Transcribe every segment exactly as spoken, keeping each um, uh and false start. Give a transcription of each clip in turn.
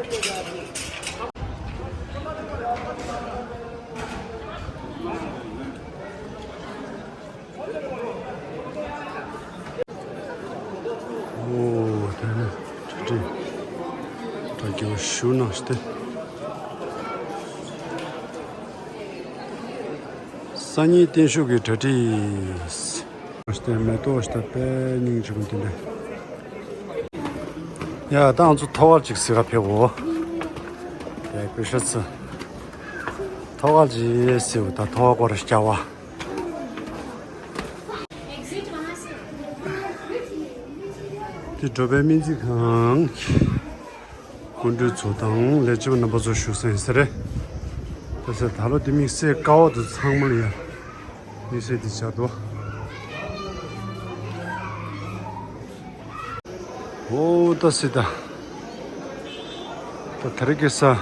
ཨོ་དེ་ནི་གྲ་སྒྲིག་གྲ་རྒྱས་པ་ཞུ་གནང་སྟེ། སང་ཉིན་བརྟན་བཞུགས་ཀྱི་གྲ་སྒྲིག་སྟེ་མེ་ཏོག་ཞིག་དང་དཔེ་སྙིང་རྗེ་པོ་འདི་འདྲ། ཡ་ད་ང་ཚོ་ཐོག་ཁར་ཅིག་གཟིགས་ག་ཕེབས་འོ། དེ་ཀུ་ཤ་ཚི། ཐོག་ཁར་ཅིག་གཟིགས་འོ། ད་ཐོག་ཁར་སྐོར་ར་བྱ་བ། འདི་འགྲོ་བའི་སྨན་རྩིས་ཁང་གི་སྐུ་མགྲོན་ཚོ་དང་ལས་བྱེད་པ་རྣམ་པ་ཚོ་བཞུགས་ས་ཡིན་ས་རེད། ད་ཟེར་ད་ལོ་འདི་དམིགས་བསལ་ཀ་བ་དེ་ཚང་མ་ལ་ཡ། དམིགས་བསལ་དེ་བྱ་དོ། ཨོ་ད་སི་ད། ད་དེ་རིང་ཁ་སང་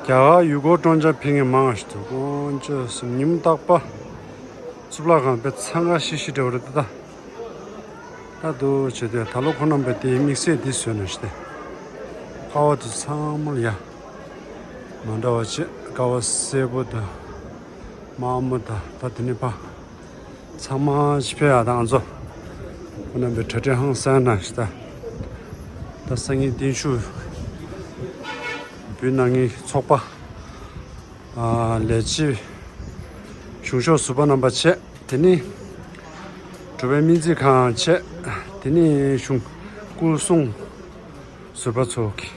རྒྱ་གར་ཡུལ་སྐོར་སྤྲོ་འཆམ་ཕེབས་མཁན་མང་ང་ཞིག་འདུག་དཀོན་མཆོག་གསུམ། ཉིན་མོ་རྟག་པར་གཙུག་ལག་ཁང་དཔེ་འཚང་ཁ་ཤིག་ཤིག་འདྲ་བོ་རེད་ད། ད་འདུག་བྱས་ཏེ་ད་ལོ་ཁོ་རྣམ་པས་དེ་དམིགས་བསལ་འདི་བཟོས་ནས་ཤི་སྟེ། ཀ་བ་དེ་ཚང་མ་ལ་ཡ། མ་འདྲ་བ་བྱས། ཀ་བ་སེར་པོ་དང་། དམར་མོ་དང་། ད་དེ་ནས་ཕར་ཚང་མ་ཅིག་ཕེབས་ཡ། ད་ང་ཚོ་ཁོ་རྣམ་པའི་གྲ་སྒྲིག་ཧང་སང་གནང་ཤི་ད། ད་སང་ཉིན་བརྟན་བཞུགས་འབུལ་གནང་མཁན་ཚོགས་པ། ཨ། ལས་བྱེད། གཞུང་ཕྱོགས་ཟུར་པ་རྣམ་པ་བྱས། དེ་ནས་འགྲོ་བའི་སྨན་རྩིས་ཁང་བྱས། དེ་ནས་གཞུང་སྐུ་སྲུང་ཟུར་པ་ཚོ་གི།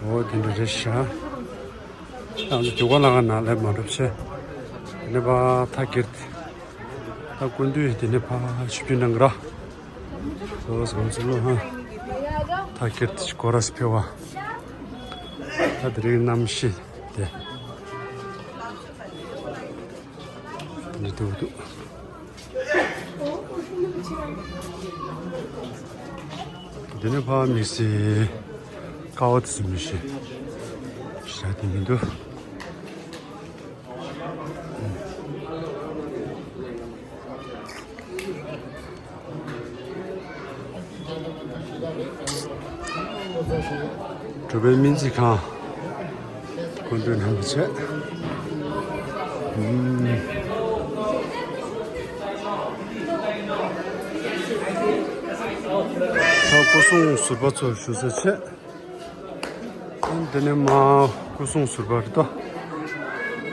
འོ་དེ་འདྲ་རེད་ཤག་ང་ཚོ་རྒྱུག་ཁ་ལ་ཁ་ནང་ལས་མ་འགྲོ་བྱས། དེ་ནས་ཕར་ཐག་ཁྱེར་ཏེ། ད་སྐུ་མདུན་དེ་ནས་ཕར་ཆིབས་བསྒྱུར་གནང་གི་ར། འོ་ཟམ་ཟུ་ལོ་ཧ། ཐག་ཁྱེར་ཏེ་སྐོར་ར་ཕེབས་པ། ད་དེ་རིང་གནམ་གཤིས་དེ་འདི་འདུག་འདུག་འདི་ནས་ཕར་དམིགས་བསལ་ཀ་བ་དེ་ཚོ་མི་ཤེས། ཞག་དེ་མི་འདུག་འགྲོ་བའི་སྨན་རྩིས་ཁང་། སྐུ་མདུན་རྣམ་པ་བྱས། ཨུམ། ད་སྐུ་སྲུང་ཟུར་པ་ཚོ་བཞུགས་ས་བྱས། ཨ་ནི་དེ་ནས་མར་སྐུ་སྲུང་ཟུར་པ་རེད་དོ།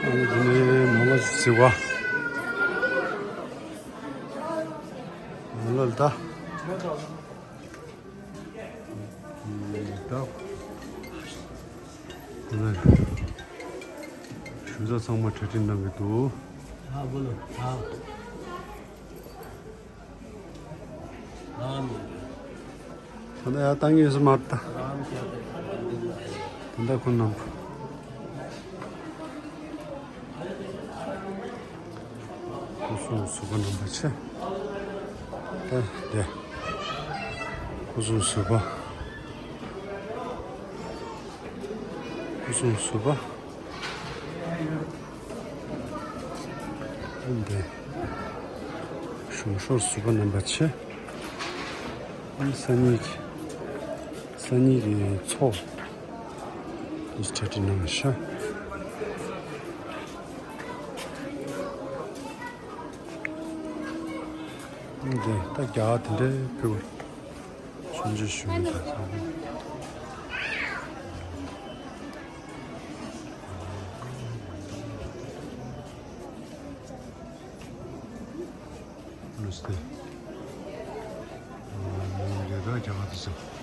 ཨ་ནི་དེ་ནས་མ་ལ་ཟི་བ། མ་ལ་ད། ད། ཨ་ནི་ཞུ་ས་ཚང་མ་གྲ་སྒྲིག་གནང་གི་འདུག་ཨ་བུ་ལོ། ཨ། ད་ལྟ་ཡར་བཏང་གི་ཡོད་ས་མ་རེད་ད། ད་ལྟ་ཁོ་རྣམས་སྐུ་སྲུང་ཟུར་པ་རྣམ་པ་ཆེ། ད་དེ། སྐུ་སྲུང་ཟུར་པ། སྐུ་སྲུང་ཟུར་པ། འདི། གཞུང་ཕྱོགས་ཟུར་པ་རྣམ་པ་ཆེ། སང་ཉིན་གྱི། སང་ཉིན་གྱི་ཚོགས་འདི་གྲ་སྒྲིག་གནང་ཤག་འདི་ད་རྒྱ་གར་དེ་འདྲའི་ཕུལ་བ། ཆུང་ཆུང་ཞུ་མི་དང་ས་ནི། ལུས་ཏེ། རེ་ར་རྒྱ་གར་དུ་སོང་།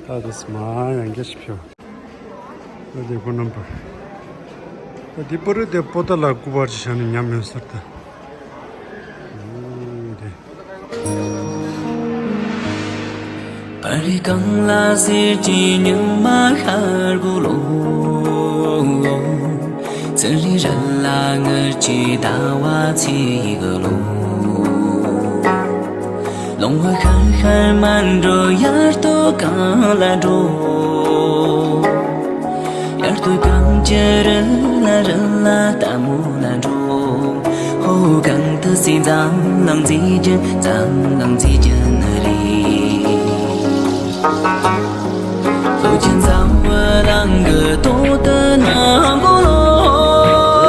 ད་དེ་སྨ་ཡང་སྐྱར་ཞིག་ཕེབས། ད་དེ་ཁོ་རྣམ་པར། ད་དེ་པ་རི་དེ་པོ་ཏ་ལ་སྐུ་པར་ཅིག་བཞག་ནས་ཉམས་ཡོད་ཟེར་ད། ཨོ་དེ། པར་རིས་སྒང་ལ་གསེར་གྱི་ཉི་མ་ཤར་གོ་ལོ། ཚེ་རིང་ར་ལ་ངར་གྱི་ཟླ་བ་ཚེས་གི་ལོ། ལོང་བ་ཤར་ཤར་མ་འགྲོ་ཡར་ལྟོ་གང་ལ་འགྲོ། ལྟར་དུ་གང་ཅི་རི་ལ་རི་ལ་ལྟད་མོ་ལ་འགྲོ། ཧོ་གང་དུ་སྲིད་འཛམ་གླིང་མཛེས་རྒྱུ་འཛམ་གླིང་མཛེས་རྒྱུ་ནི་རེད། ལོ་ཆེན་འཛམ་བུ་གླིང་གི་ཐོག་ཏུ་ནང་གོ་ལོང་།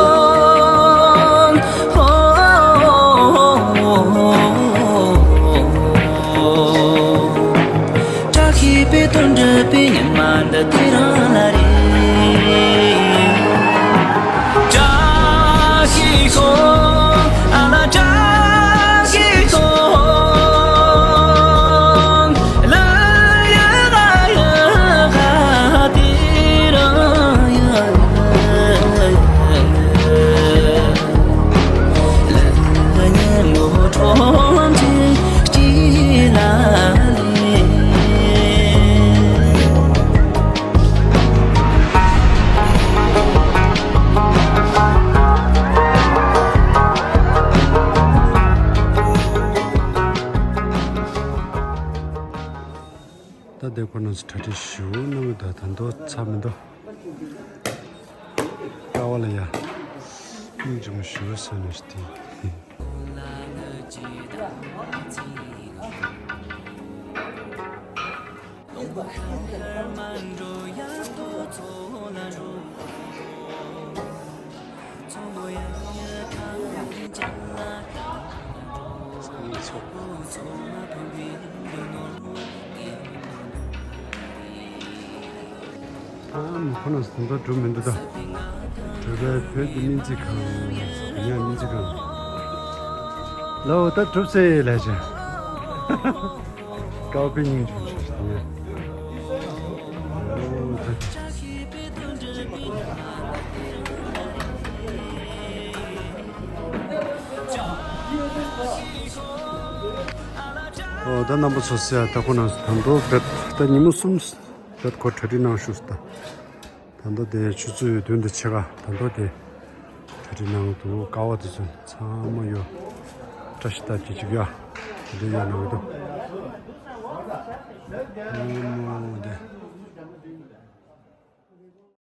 བཀྲ་ཤིས་པའི་དོན་འགྲུབ་པའི་ཉི་མ་འདི་དེ་རང་ལ་རེད། བཀྲ་ཤིས་ཤོག་ཨ་ལ་བཀྲ་ཤིས་ཤོག་ལ་ཡ་ལ་ཡ་ག་དེ་རང་ཡ། ད་དེ་ཁོ་ན་ཚོ་གྲ་སྒྲིག་ཞུ་གནང་གི་འདུག་ད་མདོ་ཚ་མི་འདུག་ཀ་བ་ལ་ཡ། སྙིང་རྗེ་མོ་ཞུ་ས་ནས་དེ། ཨ་མ་ཁོ་ན་ཟིན་ཐོ་གྲུབ་མི་འདུག་ད། གྲུབ་པའི་བོད་ཀྱི་སྨན་རྩིས་ཁང་། ཡང་སྨན་རྩིས་ཁང་། ལོ་ད་གྲུབ་སེ་ལས་བྱ། དཀའ་བའི་སྙིང་བཅུག་ཆུ་ཞིག་ཡོད། ཨོ་ད་རྣམ་པ་ཚོ་ཟེར་ཡ་ད་ཁོ་ན་ད་མདོ་བེད་ད་ཉིན་མོ་གསུམ་བེད་ཁོ་གྲ་སྒྲིག་གནང་ཞུས་ད། ད་ལྟ་དེ་ཆུ་ཚོད་བདུན་དང་ཕྱེད་ཀ་ད་ལྟ་དེ་གྲ་སྒྲིག་གནང་འདུག་ཀ་བ་དེ་ཚོ་ཚང་མ་ཡོད། བཀྲ་ཤིས་རྟགས་ཅན་ཅིག་ཡ། དེ་འདྲ་ཡོད་གནང་འདུག་ཨོ་མོ་དེ།